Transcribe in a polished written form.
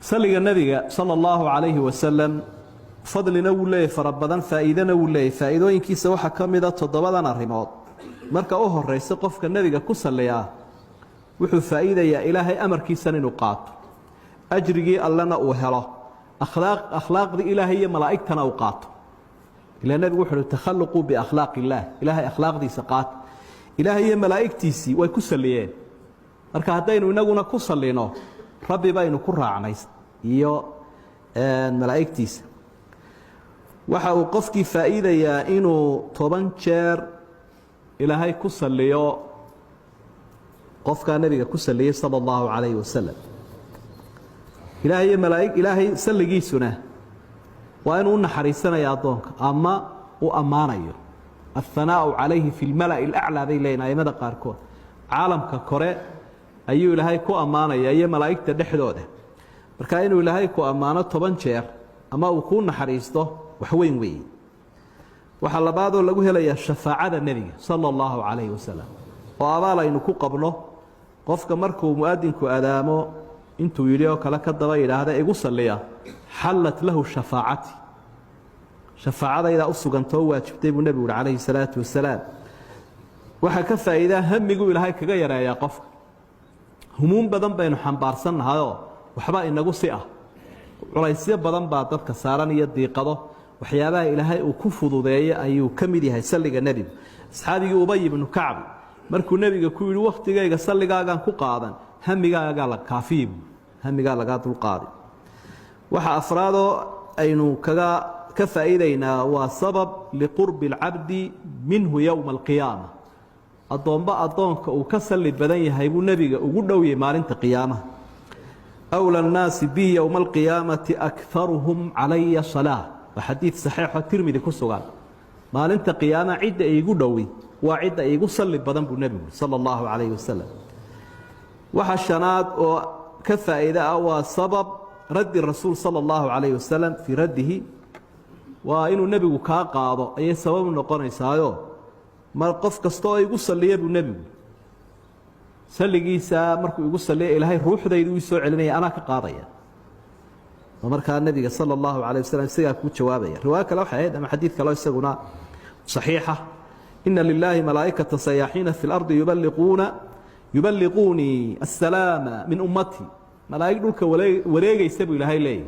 Salliga Nebiga sala allahu calayhi wasalam fadlina wuu leeyahy fara badan, faa'iidena wuu leeyahy. Faa'iidooyinkiisa waxaa ka mida toddobadan arrimood. Marka u horeysa, qofka Nebiga ku salliyaa wuxuu faa'iidayaa Ilaahay amarkiisan inuu qaato, ajrigii Allena uu helo, akhlaaqdii Ilaahay iyo malaa'igtana uu qaato. Ilaa Nebigu wuxu uhi: "Takhalluquu biakhlaaq illaah", Ilaahay akhlaaqdiisa qaata. Ilaahay iyo malaa'igtiisii way ku salliyeen. Marka haddaynu inaguna ku sallino, Rabbi baynu ku raacnay iyo malaa'igtiisa. Waxa uu qofkii faa'iidayaa inuu 10 jeer Ilaahay ku salliyo qofkaa Nebiga ku salliyey sala allahu calayhi wasalam. Ilaahay iyo malaaig, Ilaahay salligiisuna waa inuu u naxariisanayo addoonka ama uu ammaanayo. Aلhanaaءu calayhi fi اlmala'i اlأclىى bay leeyihin aimada qaarkood. Caalamka kore ayuu Ilaahay ku ammaanaya iyo malaa'igta dhexdooda. Marka inuu Ilaahay ku ammaano 10 jeer ama uu kuu naxariisto, wax weyn weeye. Waxaa labaadoo lagu helayaa shafaacada Nebiga sala allahu calayhi wasalam, oo abaal aynu ku qabno. Qofka markuu mu'adinku adaamo, intuu yidhi oo kale ka daba yidhaahda igu salliya, xallat lahu shafaacati, shafaacadaydaa u sugantoo waajibtay, buu Nebigu uhi calayhi salaatu wasalaam. Waxaa ka faa'iidaa hamiguu Ilaahay kaga yareeyaa qofka. Humuum badan baynu xambaarsan nahayoo waxba inagu si ah, culaysyo badan baa dadka saaran iyo diiqado. Waxyaabaha Ilaahay uu ku fududeeyo ayuu ka mid yahay salliga Nebigu. Asxaabigii Ubay ibnu Kacb markuu Nebiga ku yidhi: "Wakhtigayga salligaagaan ku qaadan", hamigaagaa la kaafiyi buu, hamigaa lagaa dulqaaday. Waxa afraadoo aynu kaga ka faa'iidaynaa waa sabab liqurbi اlcabdi minhu yowma alqiyaama. Addoomba addoonka uu ka salli badan yahay buu Nebiga ugu dhowyay maalinta qiyaamaha. "أولى الناس بي يوم القيامة أكثرهم علي صلاة", waa xadiid saxiixo Tirmidi ku sugan. Maalinta qiyaamaha cidda iigu dhowi waa cidda iigu salli badan, buu Nebigu sala allahu calayhi wasalam. Waxa shanaad oo ka faa'iide ah waa sabab raddi rasuul sala allahu calayhi wasalam fii raddihi, waa inuu Nebigu kaa qaado ayay sababu noqonaysaayo. Mar qof kasta oo igu salliya, buu Nebigu, salligiisa markuu igu salliya, Ilaahay ruuxdaydu ii soo celinaya, anaa ka qaadaya. Oo markaa Nebiga sala allahu calayh wasalam isagaa kuu jawaabaya. Riwaayo kale waxay ahayd ama xadiid kaleo isaguna saxiixa: "إن لله ملائكة سياحين في الأرض يبلغوني السلام من أمتي". Malaa'ig dhulka wareegaysa buu Ilaahay leeyahy.